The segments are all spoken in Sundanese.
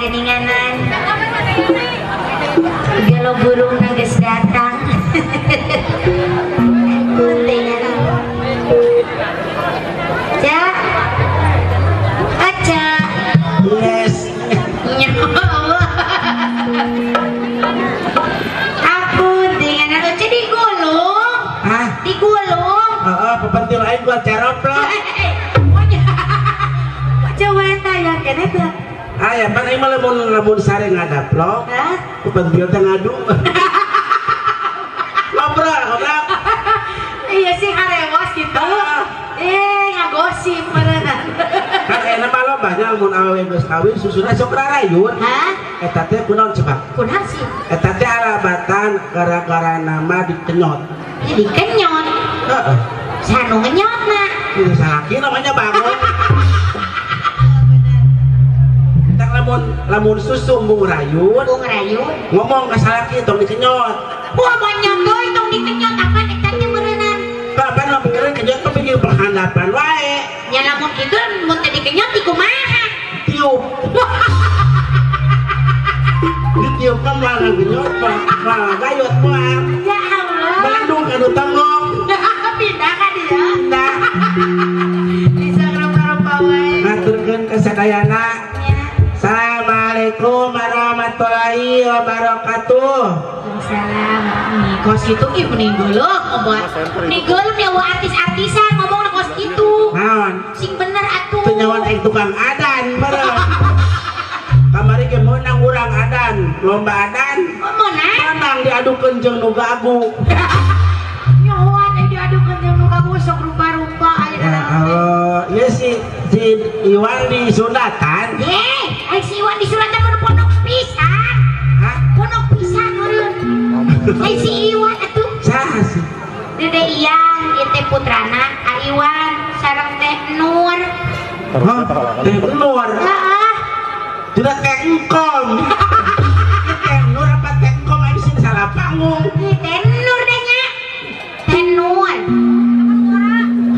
geuninganan. Gelo burung geus datang. Puntengan. Ja. Aca. Yes. Ya Allah. Aku dengan aja digulung. Hah? Digulung. Heeh, pepentil aing gua ceroplok. Coba eta ya kene teh. Aya pan aing mah lamun sare ngadaplok. Hah? Pepentil teh ngadu. Ngobrol, ngobrol. Iya sih harewas gitu. Ngagosip meureunna. Kan enak mah loba nya lamun awewe geus kawin susuna sok rarayun. Hah? Eta teh kunaon coba? Kunaon sih? Eta teh alabatan gara-gara nama dikenyot. Ya dikenyot. Heeh. Saha nu ngenyotna? Ieu salaki namanya bangun. Tah lamun susu embung rayun. Embung rayun. Ngomong ka salaki tong dikenyot. Wah banyak deui tong dikenyot apan eta teh meureunnan. Bapak mah pikiran kenyot mah pikir perhandapan wae. Nya lamun kitu mun teu dikenyot di kumaha? Tiup. Ditiup kan moal ngenyot, moal gayot moal. Ya Allah. Melendung ka nu tonggong. Pindah ka dia. Pindah. Bisa rupa-rupa wae. Ngaturkeun ka sadayana. Assalamualaikum warahmatullahi wabarakatuh. Waalaikumsalam. Nih kos kitu ih mending geuleuh obat. Nih geuleuh nya artis-artisan ngomong kos kitu. Naon? Sing bener atuh. Teu nyawan aing tukang adan meureun. Kamari ge meunang urang adan, lomba adan. Meunang? Menang diadukeun jeung nu gagu. Nyawan aing diadukeun jeung nu gagu sok rupa-rupa aya. Ya Allah, ieu si Iwan di Sundatan. Ai si Iwan di Sundatan mah pondok pisan. Hah? Pondok pisan meureun. Ai si Iwan atuh. Saha sih? Dede Ian, ieu teh putrana A Iwan sareng Teh Nur. Hah? Teh Nur. Heeh. Tidak Teh Engkom. Teh Nur apa Teh Engkom aing sing salah panggung. Teh Nur deh nya. Teh Nur.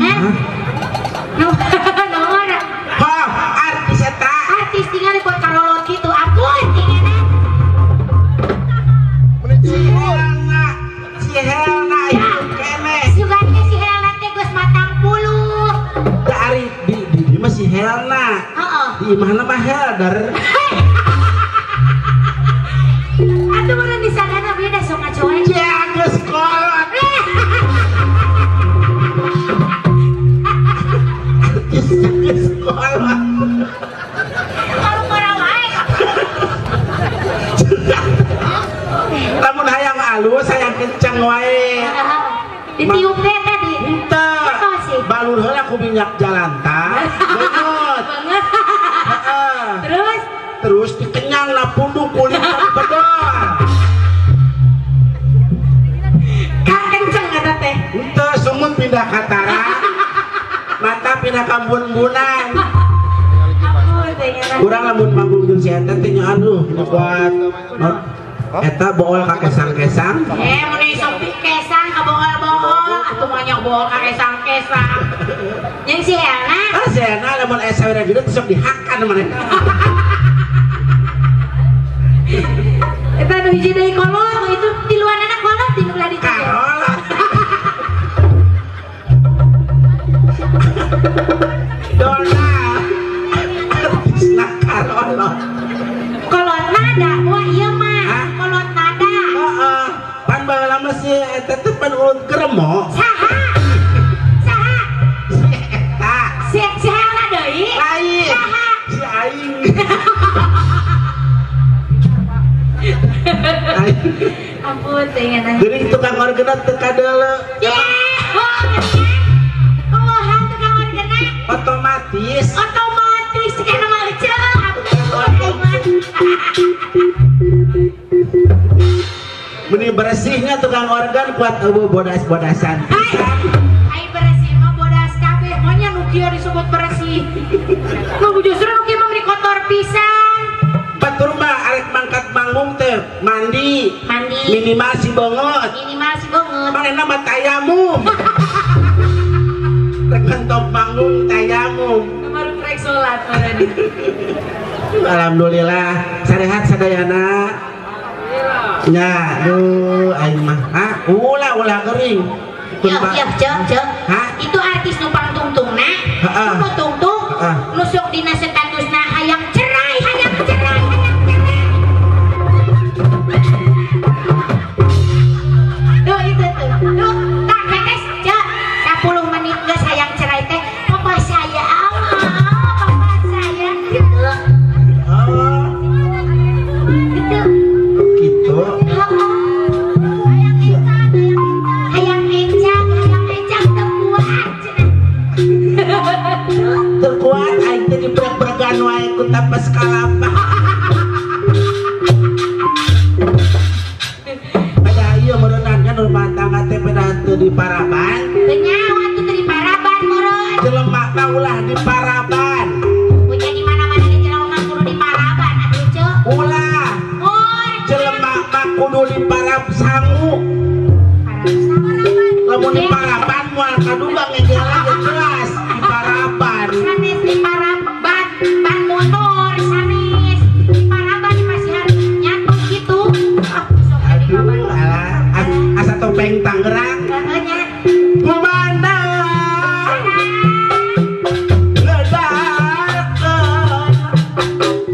Hah? Nur. Hah, artis eta. Artis tinggal buat karolot gitu. Ampun tinggalna. Si Helna hidup keneh. Sugan teh si Helna teh geus matang puluh. Da ari di mah si Helna. Heeh. Di imahna mah Helder. Atuh meureun di sadana beda sok ngacoe. Ya geus kolot. Artis geus kolot. Kalau wae. Lamun hayang alus hayang kenceng wae. Ditiup teh tadi. Henteu. Balur heula ku minyak jalantah. Beungeut. Heeh. Terus terus dikenyang na punduk kulit bedol. Kang kenceng eta teh. Henteu sungut pindah ka tara. Mata pindah ka bun-bunan. Urang lamun manggung jeung si eta teh nya aduh buat eta bool ka kesang-kesang. Mun sok kesang ka bool-bool atuh mah nya bool ka kesang-kesang. Jeung si Helna. Ah si Helna lamun aya sawira gede sok dihakan manehna. Eta nu hiji deui kolot itu tiluanana kolot di nu belah ditu. Kolot. Dona. Artisna karolot. Kolot nada, wah ieu mah. Kolot nada. Heeh. Pan baheula mah si eta teh pan ulun keremo. Saha? Saha? Si eta. Si Helna deui? Lain. Saha? Si aing. Ampun teh ngeunah. Geuning tukang orgena teu kadeuleu. Kumaha tukang orgena? Otomatis. Otomatis kana mah eceu. Ampun. Meni bersihnya tukang organ kuat eueuh bodas-bodasan. Ai bersih mah bodas kabeh. Monya nu kieu disebut bersih. Nu justru nu kieu mah meni kotor pisan. Batur mah arek mangkat manggung teh mandi. Mandi. Minimal si bongot. Minimal si bongot. Manehna mah tayamum. Rek mentok manggung tayamum. Kemarin rek salat meureun. Alhamdulillah sarehat sadayana. Nya, duh aing mah. Hah? Ulah gering. Yo, cek. Itu artis nu pangtungtungna. Nu tungtung, nu sok dina statusna hayang cerai, hayang cerai, hayang cerai. Duh itu tuh. Duh, tak beres, cek. 10 menit geus hayang cerai teh. Papa saya, Allah, papa saya gitu. Oh. Gitu. Gitu. Terkuat aing teh dibrek-bregan wae ku tapas kalapa. Pada ieu meureunnan kan rumah tangga teh pada teu diparaban. Teu nyawa tuh teu diparaban meureun. Jelema mah ulah diparaban. Punya di mana-mana ge jelema mah kudu diparaban atuh ceu. Ulah. Jelema mah kudu diparab sangu. Parab sangu. Lamun diparaban moal kaduga ngegelan jelas diparaban. Sanes diparaban ban motor sanes diparaban dipasihan nyatu gitu. Ah, sok aduh alah asa topeng Tangerang. Heeh nya. Kumandang ngedarkeun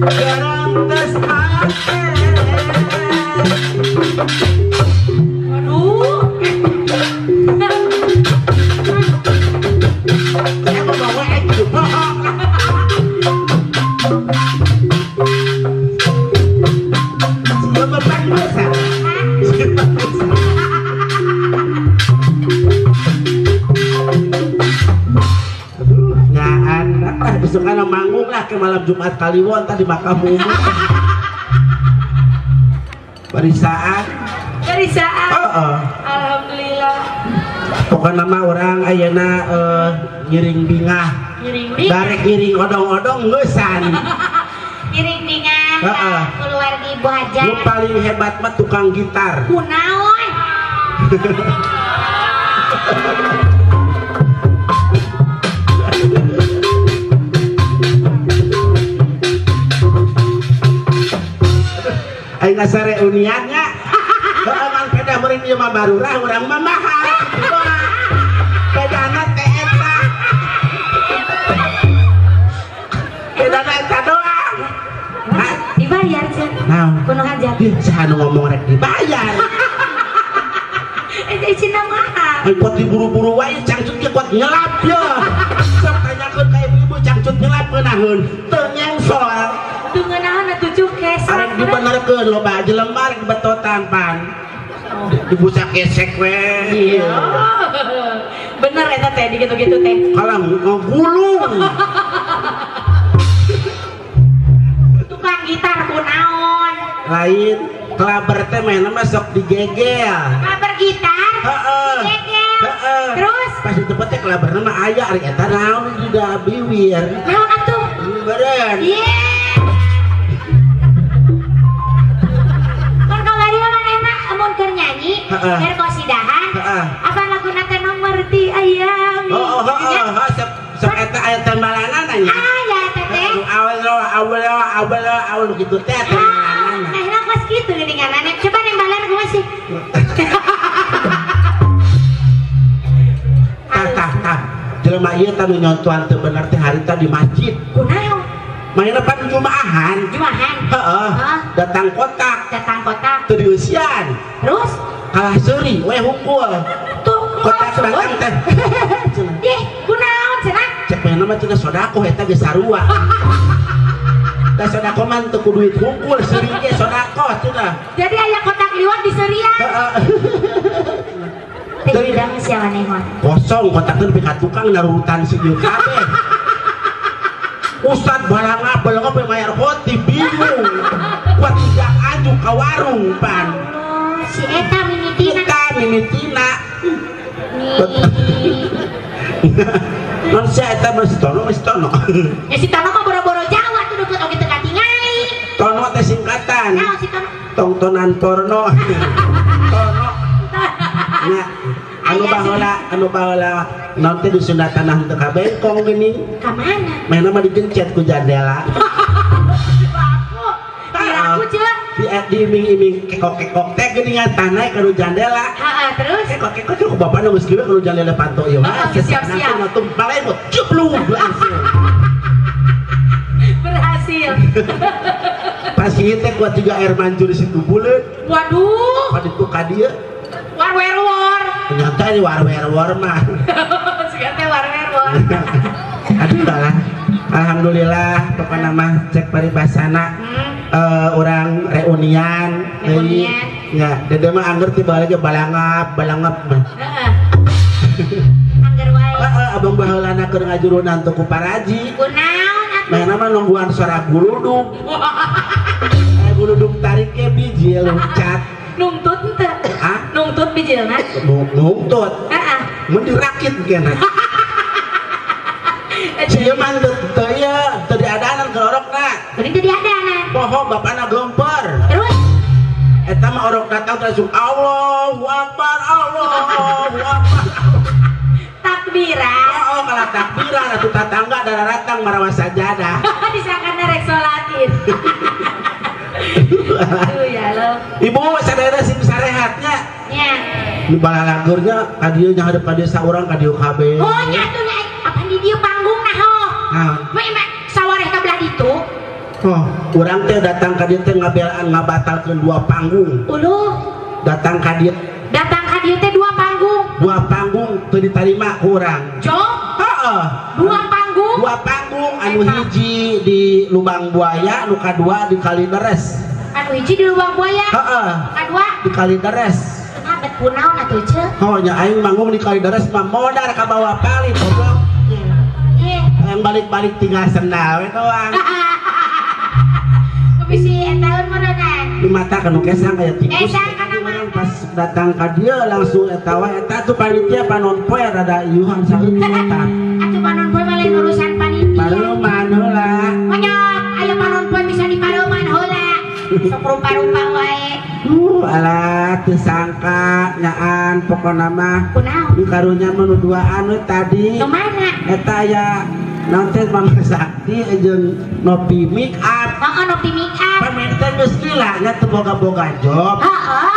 garangtes hate. Waduh. Besok manggung lah ke malam Jumat Kaliwon tadi makam umum. Barisaan. Barisaan. Alhamdulillah. Pokoknya mah orang ayeuna ngiring bingah. Ngiring bingah. Barek ngiring odong-odong ngeusan. Ngiring bingah. Keluarga Ibu Hajar. Nu paling hebat mah tukang gitar. Kunaon? Aing asa reunian nya. Heeh mang pedah meureun ieu mah barurah urang mah mahal. Pedana teh eta. Pedana eta doang. Hah? Dibayar cenah. Naon? Kuno hajat. Ih, saha nu ngomong rek dibayar. Eta cenah mahal. Ai kuat diburu-buru wae cangcut ge kuat nyelap ye. Sok tanyakeun ka ibu-ibu cangcut nyelap ngeunaheun. Teu nyengsol. Teu ngeunaheun atuh cukes. Arek dibenerkeun loba jelema rek betotan pan. Dibusak gesek we. Iya. Bener eta teh di gitu-gitu teh. Kalah ngegulung. Tukang gitar kunaon? Lain klaber teh mainna mah sok digegel. Klaber gitar? Heeh. Digegel. Heeh. Terus pas ditepet teh klaberna mah aya ari eta naon di da biwir. Naon atuh? Beureun. Iya. Keur nyanyi, keur kosidahan, apa laguna teh nomor ti ayam. Oh, sok eta aya tembalanana nya. Aya eta teh. Awal awal awal awal kitu teh tembalanana. Nah, nah kos kitu geuninganana. Coba nembalan kumaha sih? Tah tah tah. Jelema ieu tah nu nyontohan teu bener teh harita di masjid. Kunaon? Mainna pan jumaahan. Jumaahan. Heeh. Datang kotak. Datang kotak. Teu dieusian. Terus kalah seuri we hungkul. Tuh kotak datang teh. Ih, kunaon cenah? Cek mainna mah cenah sedekah eta geus sarua. Da sedekah mah teu ku duit hungkul, seuri ge sedekah cenah. Jadi aya kotak liwat di seurian. Heeh. Teh hidang sia maneh mah. Kosong kotak teh nepi ka tukang narurutan si ieu kabeh. Ustad barang belum apa bayar hoti bingung. Kuat tidak aju ke warung pan. Oh, si eta mimitina. Eta mimitina. Non si eta mah si Tono, si Tono. Ya si Tono mah boro-boro Jawa tuh deket oge teu katingali. Tono teh singkatan. Naon si Tono? Tongtonan porno. Tono. Nah, anu baheula naon teh di Sunda tanah teu kabengkong geuning. Ka mana? Mana mah digencet ku jandela. Aku cek. Diiming-iming kekok-kekok teh geuningan tanah ka nu jandela. Heeh, terus kekok-kekok ku bapana geus kieu ka nu jandela panto ieu. Siap-siap. Nanti balai jeblung langsung. Berhasil. Pas ieu teh kuat juga air mancur di situ buleut. Waduh. Pada itu ka dieu. War wer war. Ternyata ini war wer war mah. Sekarang teh war wer war. Aduh lah. Alhamdulillah pokokna mah cek paribasana. Orang reunian. Reunian. Ya, dede mah angger tiba lagi balangap, balangap mah. Heeh. Angger wae. Heeh, abang baheulana keur ngajurunan teu ku paraji. Kunaon atuh? Mana mah nungguan suara guludug. Guludug tarik ke biji loncat. Nungtut henteu? Hah? Nungtut bijilna? Nungtut. Heeh. Mun dirakit kena. Sia mah teu ieu, teu diadanan ke orokna. Geuning teu diadanan. Poho bapana gempor. Terus eta mah orok datang langsung Allahu Akbar, Allahu Akbar. Takbiran. Oh, kalau takbiran atuh tatangga daratang marawa sajadah. Disangkana rek salatin. Aduh ya lo. Ibu sadayana sing sarehatnya. Nya. Nu balalagurnya ka dieu nya hadep ka dieu saurang ka dieu kabeh. Oh nya atuh nya apan di dieu panggung nah ho. Naon? Mah sawareh ka belah ditu. Oh, urang teh datang ka dieu teh ngabelaan ngabatalkeun dua panggung. Uluh. Datang ka dieu. Datang ka dieu teh dua panggung. Dua panggung teu ditarima ku urang. Jom? Heeh. Dua panggung. Dua panggung anu hiji di Lubang Buaya, nu kadua di Kalideres. Anu hiji di Lubang Buaya? Heeh. Kadua di Kalideres. Kenapa kunaon atuh ceu? Oh nya aing manggung di Kalideres mah modar ka bawah pali goblok. Iya. Yang balik-balik tinggal sendal we doang. Bisi eta meureunana. Di mata kanu kesang aya tikus. Kesang kana mata. Pas datang ka dieu langsung eta wae eta tuh panitia panon poe rada iuhan saeutik eta. Atuh panon poe mah lain urusan panitia. Pareuman heula. Monyot, aya panon poe bisa dipareuman heula. Sok rupa-rupa wae. Alah teu sangka nyaan pokona mah. Kunaon? Di karunya mah nu duaan we tadi. Nu mana? Eta aya naon teh Mama Sakti jeung Nopi make up. Heeh, Nopi make up. Pamain teh geus lila nya teu boga-boga job. Heeh.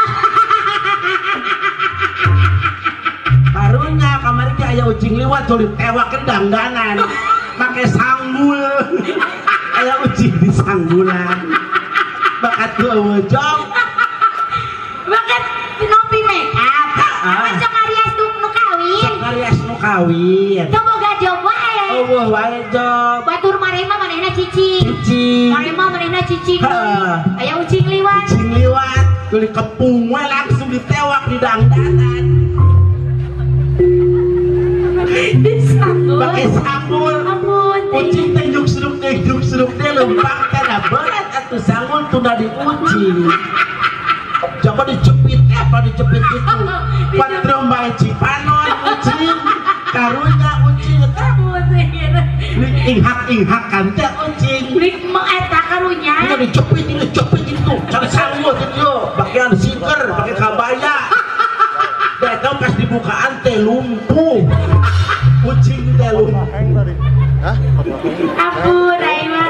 Karunya kamari ge aya ucing liwat tuluy tewakeun dangdanan. Make sanggul. Aya ucing di sanggulan. Bakat teu eueuh job. Bakat Nopi make up. Heeh. Sok ngarias nu kawin. Sok ngarias nu kawin. Teu boga job wae. Eueuh wae job. Batur marema manehna cicing. Cicing. Marema manehna cicing deui. Aya ucing liwat. Ucing liwat, tuluy kepung we langsung ditewak di dangdanan. Disanggul. Pake sanggul. Ampun. Ucing teh juk seruk teh lempang teh da berat atuh sanggul tunda di ucing. Coba dicepit apa dicepit itu. Patrom bae Cipanon ucing. Karunya ucing eta. Inghak-inghakan teh ucing. Lik mah eta karunya. Udah dicepit itu. Cari sanggul gitu. Bagian siker, pakai kabaya. Datang pas dibukaan teh lumpuh. Ucing teh lumpuh. Ampun aing mah.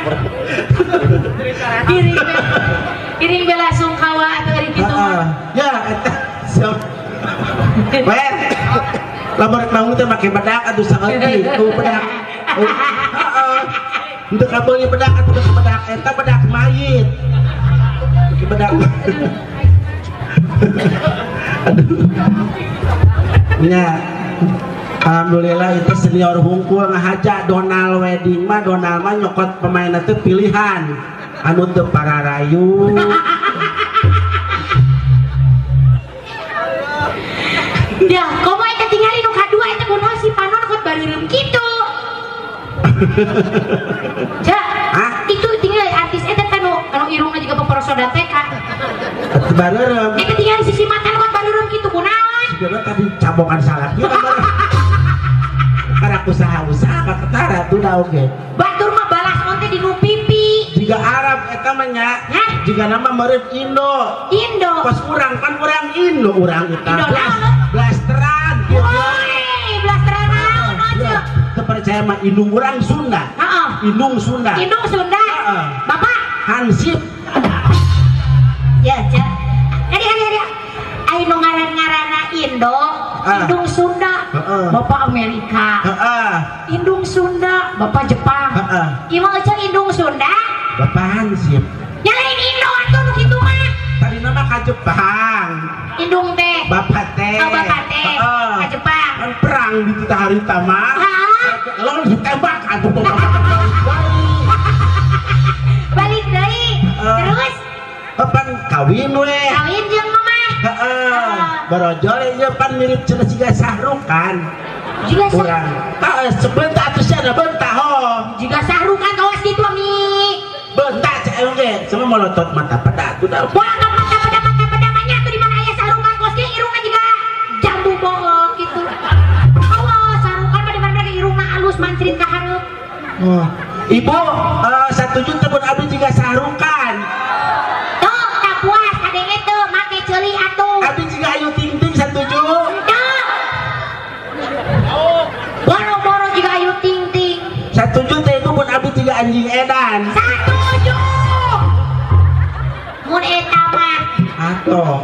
Giring bela sungkawa atuh ari kitu mah. Ya eta. Weh. Lamun rek bangun teh make bedak atuh saeutik. Tuh bedak. Heeh. Henteu kabeuli bedak atuh bedak eta bedak mayit. Make bedak. Aduh. Nya. Alhamdulillah itu senior hungkul ngahaja Donald wedding mah Donald mah nyokot pemain teh pilihan anu teu pararayu. Ya, komo eta tingali nu kadua eta kunaon si panon kot bareureum kitu. Ja, itu tinggal artis eta teh nu anu irungna juga poporosoda teh ka. Bareureum. Eta tingali sisi mata kot bareureum kitu kunaon? Sigana tadi cabokan salah kieu karena usaha-usaha ketara tuh dah oke. Batur mah balas onte di nu pipi. Jika Arab eta mah nya, jika nama meureun Indo. Indo. Pas urang kan urang Indo urang eta. Indo blasteran gitu. Woi, blasteran naon? percaya mah indung urang Sunda. Heeh. Indung Sunda. Indung Sunda. Heeh. Bapak Hansip. Ya, Cek. Kadi. Ai nu ngaran-ngaranna Indo, indung Sunda. Bapak Amerika. Heeh. Indung Sunda, Bapak Jepang. Heeh. Ieu mah euceung indung Sunda. Bapak Hansip. Nya lain Indo atuh nu kitu mah. Tadina mah ka Jepang. Indung teh. Bapak teh. Oh, bapak teh. Ka Jepang. Kan perang di kita harita mah. Heeh. Lalu ditembak atuh. Balik deui. Terus pan kawin we. Kawin jeung mama. Heeh. Borojol ieu pan mirip cenah siga Sahrukan. Jiga urang. Tah sebentar atuh sia da bentah ho. Jiga Sahrukan kawas kitu mi. Bentak cek oge, semua melotot mata peda atuh da. Molotot mata peda mah nya atuh di mana aya Sahrukan kos ge irungna jiga jambu bohong gitu. Awas Sahrukan mah di mana ge irungna alus mancrit ka hareup. Oh. Ibu, satuju teu mun abdi jiga Sahrukan. Tuh, tak puas kadenge teu make ceuli atuh. Abdi jiga Ayu Ting Ting satuju. Teu. Boro-boro jiga Ayu Ting Ting. Satuju teh ibu mun abdi jiga anjing edan. Satuju. Mun eta mah. Atuh.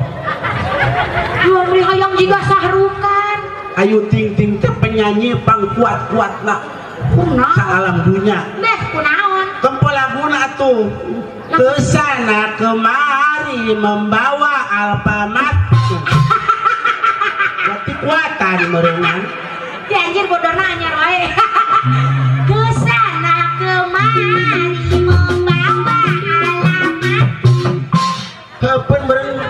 Jual beli hayang jiga Sahrukan. Ayu Ting Ting teh penyanyi pangkuat-kuatna. Kunaon? Saalam dunya. Beh, kunaon? Tempo laguna atuh. Kesana kemari membawa Alfamart. Berarti kuatan merenang. Ya anjir bodorna anyar wae. Kesana kemari membawa alamat. Kepen meureun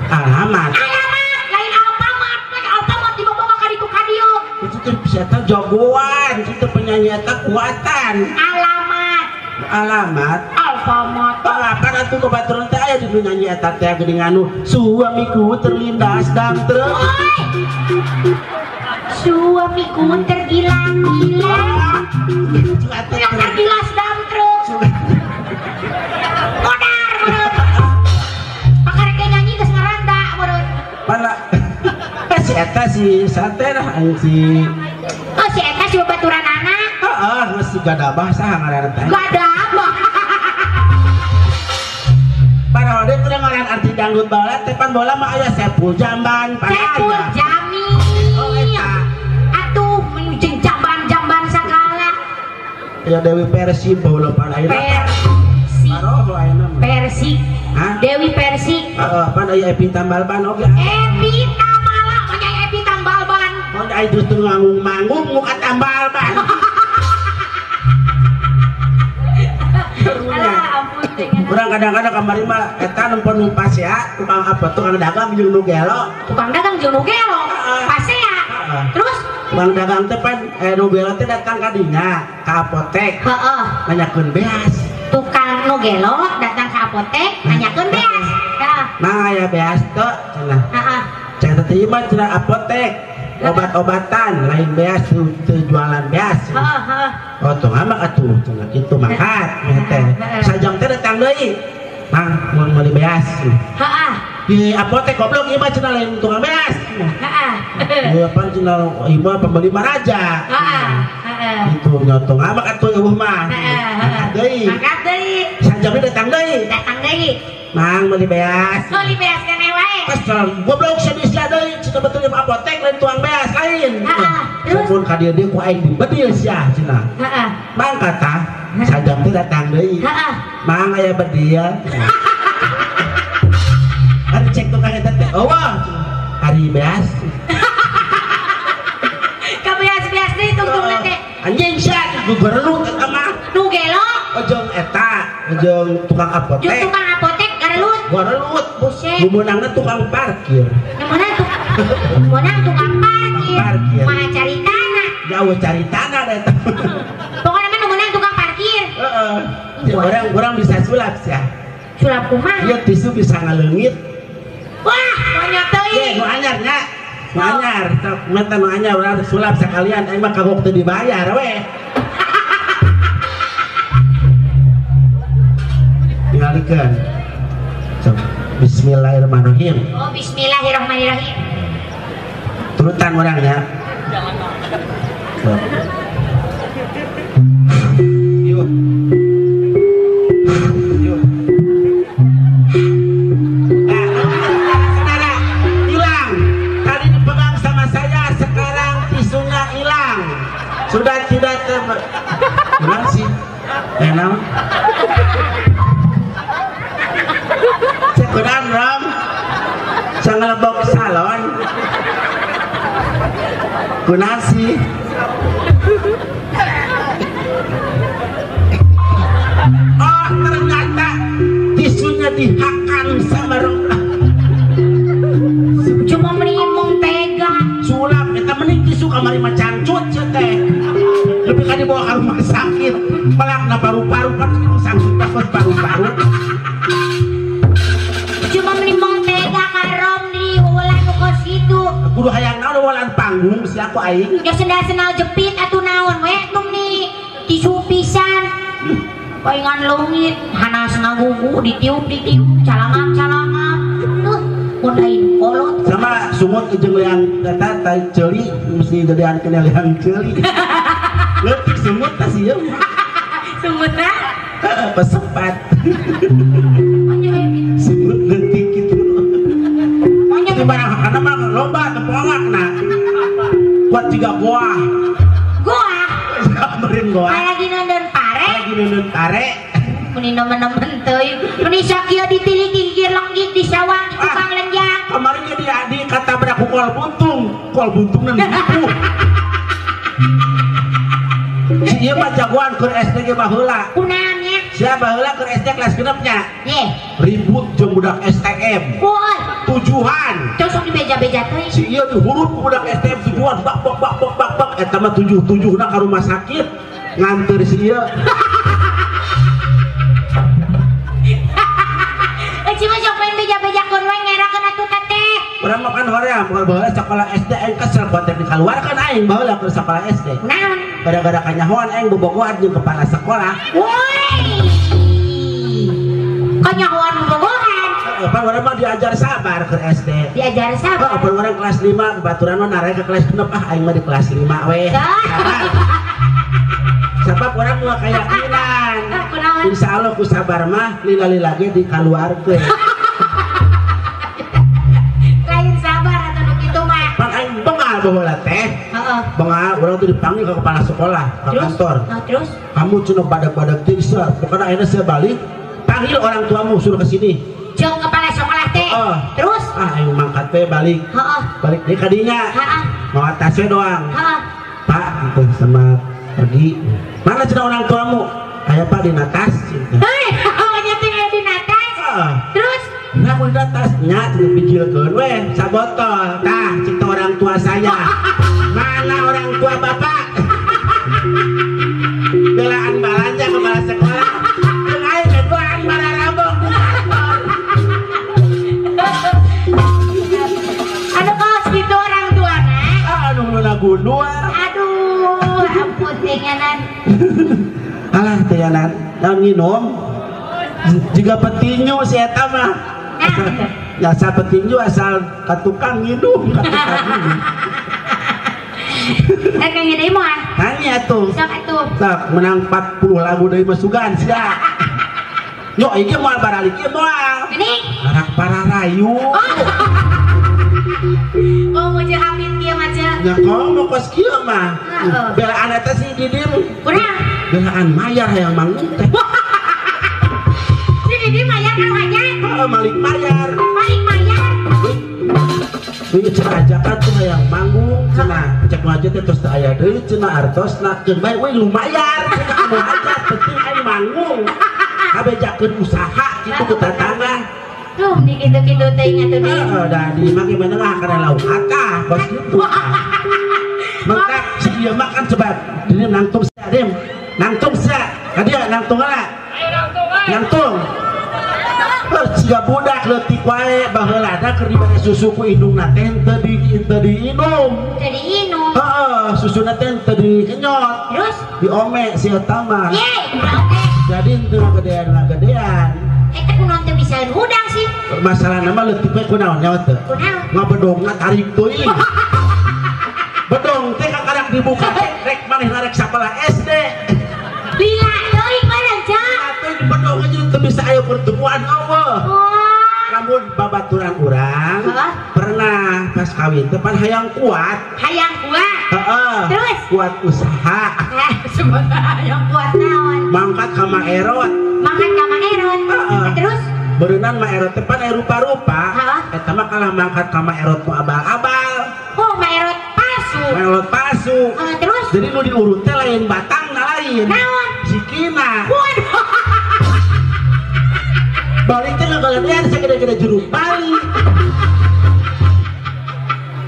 alamat. Alamat lain Alfamart, lain Alfamart dibawa ka ditu ka dieu. Itu teh bisa teh jagoan, itu teh penyanyi eta kuatan. Alamat. Alamat. Alfamart. Balapan atuh babaturan teh aya di nu nyanyi eta teh geuning anu suamiku terlindas dam truk. Suamiku tergila-gila. Tergilas dam truk. Modar meureun. Pakarek nyanyi geus ngaranda meureun. Pala. Si eta si sate lah si. Oh si eta si babaturanana. Heeh, geus si gadabah saha ngaranna teh? Gadabah. Padahal teh ngaran arti dangdut baheula teh pan baheula mah aya Saiful Jamban, pan Saiful Jamil. Oh eta. Atuh menuju jamban-jamban sagala. Ya Dewi Persik baheula pan ayeuna. Persik. Baroho ayeuna mah. Persik. Hah? Dewi Persik. Heeh, pan aya Epi Tambalban oge. Epi Tamala, nya Epi Tambalban. Mun aya geus teu nganggung-manggung muka Tambalban. Urang kadang-kadang kamari mah eta nempo nu pasea tukang apa tukang dagang jeung nu gelo. Tukang dagang jeung nu gelo. Pasea. Terus tukang dagang teh pan nu gelo teh datang ka dinya ka apotek. Heeh. Nanyakeun beas. Tukang nu gelo datang ka apotek nanyakeun beas. Heeh. Nah aya beas teu cenah. Heeh. Cek teh mah cenah apotek. Obat-obatan lain beas teu jualan beas. Heeh, heeh. Oh tuh ngamak atuh cenah kitu mangkat teh. Sajam teh datang deui. Mang mun meuli beas. Heeh. Di apotek goblok ieu mah cenah lain tukang beas. Heeh. Ieu pan cenah ieu mah pembeli mah raja. Heeh. Heeh. Itu nyotong ngamak atuh eueuh mah. Heeh. Mangkat deui. Mangkat deui. Sajam teh datang deui. Datang deui. Mang meuli beas. Meuli beas keneh wae. Kesel goblok sia deui cenah betul di apotek lain tuang beas lain. Heeh. Terus mun ka dieu deui ku aing dibedil sia cenah. Heeh. Mang kata sajam teh datang deui. Heeh. Mang aya bedil. Ari cek tukang eta teh eueuh. Ari beas. Ka beas-beas deui tungtungna teh. Anjing sia gugerelut eta mah. Nu gelo? Ojong eta, ojong tukang apotek. Jeung tukang apotek garelut. Garelut. Buset. Nu meunangna tukang parkir. Nu meunang tukang parkir. Mah cari tanah. Jauh cari tanah da eta. Pokokna mah nu meunang tukang parkir. Heeh. Orang bisa sulap sia. Sulap kumaha? Ieu tisu bisa ngaleungit. Wah, banyak teuing. Ye, nu anyar nya. Nu anyar, sok meta nu anyar urang sulap sakalian aing mah kagok teu dibayar we. Tingalikeun. Sok bismillahirrahmanirrahim. Oh, bismillahirrahmanirrahim. Turutan orangnya. Yuk. Yuk. Nah, hilang. Tadi dipegang sama saya, sekarang tisunya hilang. Sudah tidak hilang sih. Enak. Cekudan rom. Sangalebok salon. Kunaon sih? Oh, ternyata tisunya dihakan sama rom. Cuma menimbung tega. Sulap eta mending tisu kamari mah cangcut sia teh. Lebih kan dibawa ke rumah sakit. Pelakna paru-paru kan sangcut takut paru-paru. Cuma menimbung tega ka rom di wawalan nu kos kitu. Kudu hayang naon wawalan panggung si aku aing. Ya sendal-sendal jepit atuh naon we tum nih tisu pisan. Paingan leungit hanas ngagugu ditiup-ditiup calangap-calangap. Duh, mun lain kolot. Sama sungut jeung leang eta tai ceuli mesti gedean kana leang ceuli. Leutik sungut tah sieun. Sungutna? Heeh, pesepat. Sungut leutik kitu. Di barang hakana mah loba tepongakna. Kuat jiga goa. Goa? Samperin goa. Lagi nonton pare. Lagi nonton pare. Meni nemen-nemen teuing. Meni sakieu ditiliki gigir lenggik di sawah di tukang lenjang. Kemarin ge di katabrak ku kol buntung. Kol buntungna nipu. Si ieu mah jagoan keur SD ge baheula. Kunaon nya? Sia baheula keur SD kelas 6 nya. Ye. Ribut jeung budak STM. Woi. Tujuhan. Cosok dibeja-beja teuing. Si ieu dihuruf ku budak STM tujuhan bak bak bak bak bak bak eta mah tujuh-tujuhna ka rumah sakit nganter si ieu. Cuma sok main beja-bejakeun we ngerakeun atuh teteh. Urang mah kan hoream baheula sekolah SD aing kesel konten dikaluarkeun aing baheula keur sekolah SD. Naon? Gara-gara kanyahoan aing bobogohan jeung kepala sekolah. Woi. Kanyahoan bobogohan. Heeh, pan urang mah diajar sabar keur SD. Diajar sabar. Heeh, pan urang kelas 5 baturan mah narek ke kelas 6 ah aing mah di kelas 5 we. Sabab urang mah keyakinan. Insya Allah ku sabar mah lila-lila ge dikaluarkeun. Lain sabar atuh nu kitu mah. Pan aing bengal baheula teh. Heeh. Bengal urang tuh dipanggil ke kepala sekolah, ke kantor. Nah, terus kamu cenah badag-badag teh sia. Pokona ayeuna sia balik, panggil orang tuamu suruh ke sini. Jeung kepala sekolah teh. Terus ah aing mangkat teh balik. Heeh. Balik deui ka dinya. Heeh. Mawa tasnya doang. Heeh. Pak, gitu sama pergi. Mana cenah orang tuamu? Aya Pak di natas. Hei, nya teh aya di natas. Terus nah mun di natas nya cenah pijilkeun we sabotol. Tah cita orang tua saya. Mana orang tua bapak? Belaan balanja kepala sekolah. Jeung aing belaan bararabok di kantor. Anu kos kitu orang tuana. Ah anu nu gundul. Aduh, ampun tinganan. Alah teyanan, naon nginum? Jiga petinju si eta mah. Jasa petinju asal ka tukang nginum, ka tukang nginum. Eh nyanyi deui moal? Nyanyi atuh. Sok atuh. Sok menang 40 lagu deui mah sugan sia. Yo ieu moal baralik ieu moal. Geuning? Arak pararayu. Oh, mau jeung hapit kieu mah ceu. Nya komo kos kieu mah. Belaan eta si Didim. Kunaon? Belaan mayar hayang manggung teh. Si Didim mayar ka hajat? Heeh, malik mayar. Malik mayar. Ieu cenah ajakan tuh hayang manggung cenah. Cek nu aja teh tos teu aya deui cenah artosna keun bae we lumayan cenah anu hajat penting aing manggung. Kabejakeun usaha kitu ku tatangga. Tuh, di kitu-kitu teh ingat tuh. Heeh, da di mah gimana lah kana lauk atah kos kitu. Maka si ieu mah kan coba dini nangtung sia dim. Nangtung sia. Ka dia nangtung heula. Ayo nangtung ayo. Nangtung. Heuh, siga budak leutik wae baheula da keur dibere susu ku indungna teh teu diinum. Teu diinum. Heeh, susuna teh teu dikenyot. Terus diome si eta mah. Ye, oke. Jadi teu ngagedean-ngagedean. Eta kunaon teu bisa hudang sih. Masalah nama leutik we kunaon nyawa teu? Kunaon? Ngabedongna tarik teuing. Bedong teh kakarak dibuka teh rek manehna rek sakola SD. Lila teuing. pertemuan Allah. Lamun babaturan urang pernah pas kawin teh pan hayang kuat. Hayang kuat. Heeh. Terus kuat usaha. Hayang kuat naon? Mangkat ka Ma Erot. Mangkat ka Ma Erot. Terus berenang Ma Erot teh pan aya rupa-rupa. Eta mah kalah mangkat ka Ma Erot ku abal-abal. Oh, Ma Erot palsu. Ma Erot palsu. Terus jadi nu diurut teh lain batangna lain. Naon? Sikina. Waduh. Balik teh ngagaledean sagede-gede jeruk bali.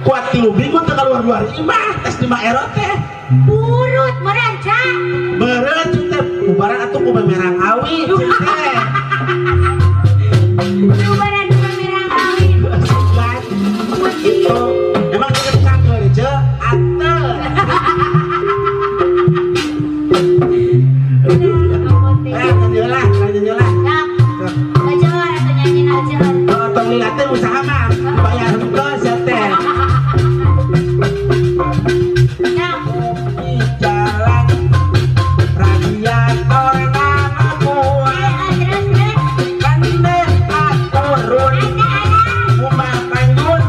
Kuat 3 minggu teh keluar-luar imah tes di Ma Erot teh. Urut merenca. Beureut teh bubaran atuh ku memerang awi teh. Bubaran ku memerang awi. Gitu. Emang teu cangkeul je ate. Lanjut lah, lanjut lah. Tong usaha mah bayar henteu sia teh. Di jalan radiator nama kuat. Kandeta turun. Umah kanjut.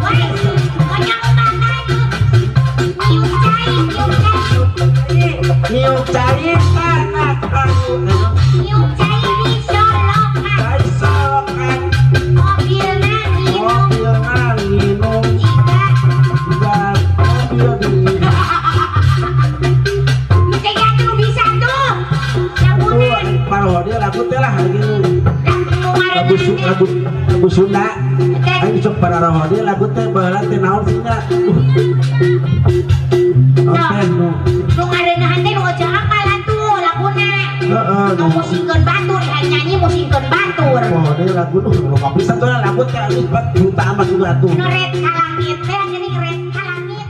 Niup cai tanah kayu. Niup cai di solokan. Mobil nginum. Jika mobil di. Bisa tuh. Parodi lagu teh lah gini. Lagu Sunda. Aing sok pararodi lagu teh baheula teh naon sih nya. Nu ngareuneuhan teh nu aja akal atuh laguna. Heeh. Nu musingkeun batur, nyanyi musingkeun batur. Oh, deui lagu nu loba pisan tuh lagu teh anu 4 juta mah juga atuh. Nu red ka langit teh geuning red ka langit.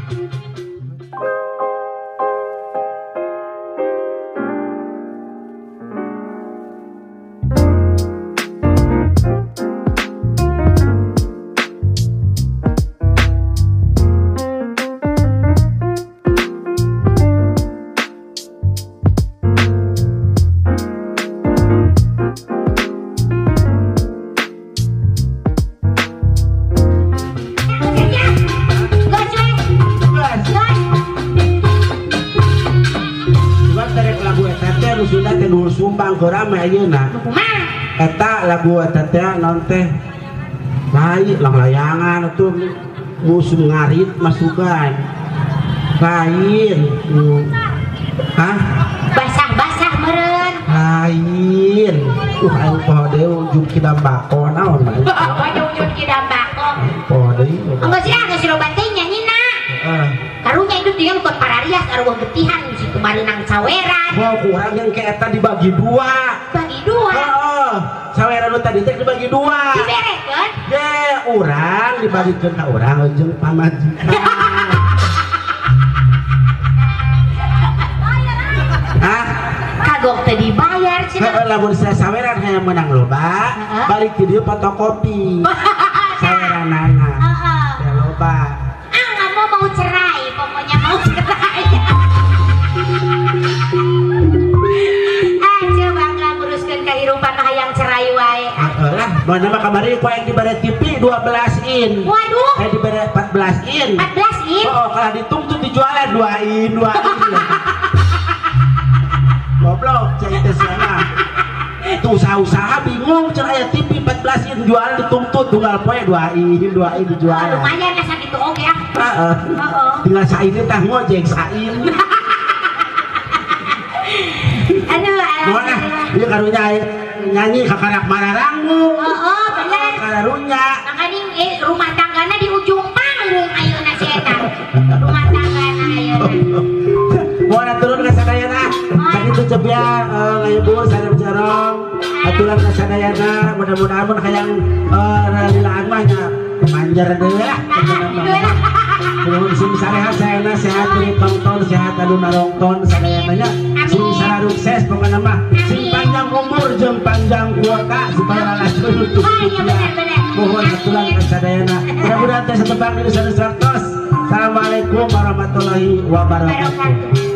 Sumbang gorame ayeuna. Eta lagu eta teh naon teh? Lain langlayangan atuh musuh ngarit masukan. Lain. Hah? Basah-basah meureun. Lain. Aing poho deui ujung kidam bako naon mah. Ujung kidam bako. Poho deui. Enggeus sih geus loba teh nyanyina. Heeh. Karunya itu dia bukan pararias arwah getihan situ marenang saweran. Wah, kurang yang ke eta dibagi dua. Bagi dua. Heeh. Saweran nu tadi teh dibagi dua. Diberekeun? Ye, urang dibagikeun ka urang jeung pamajikan. Hah? Kagok teh dibayar cenah. Heeh, lamun saweran hayang menang loba, balik ti dieu fotokopi. Saweranana. Heeh. Teh loba. Mau cerai, pokoknya mau cerai. Aja bangga nguruskeun kehidupan hayang cerai wae. Heeh lah, mana mah kamari ku aing dibere TV 12 in. Waduh. Eh dibere 14 in. 14 in? Oh, kalau dituntut dijualan 2 in, 2 in. Goblok cai teh sia. Tuh usaha-usaha bingung cenah aya TV 14 in jualan dituntut tunggal poe 2 in, 2 in dijual. Oh, lumayan lah sakitu oge ah. Heeh. Tinggal sain tah ngojek sain. Aduh, alhamdulillah. Ieu karunya nyanyi kakarak mararanggung. Heeh, bener. Karunya. Makaning rumah tanggana di ujung panggung ayeuna si eta. Rumah tanggana ayeuna. Mohon turun ka sadayana. Sakitu cebiang ngayubur sareng jarong. Aturan ka sadayana mudah-mudahan mun hayang lilaan mah nya manjer deui lah. Nuhun sing sarehat sayana sehat nu tongton sehat anu narongton sadayana nya. Sing sarukses pokona mah sing panjang umur jeung panjang kuota supaya lalajo nutup. Mohon aturan ka sadayana. Mudah-mudahan teh satebang di sanes waktos. Assalamualaikum warahmatullahi wabarakatuh.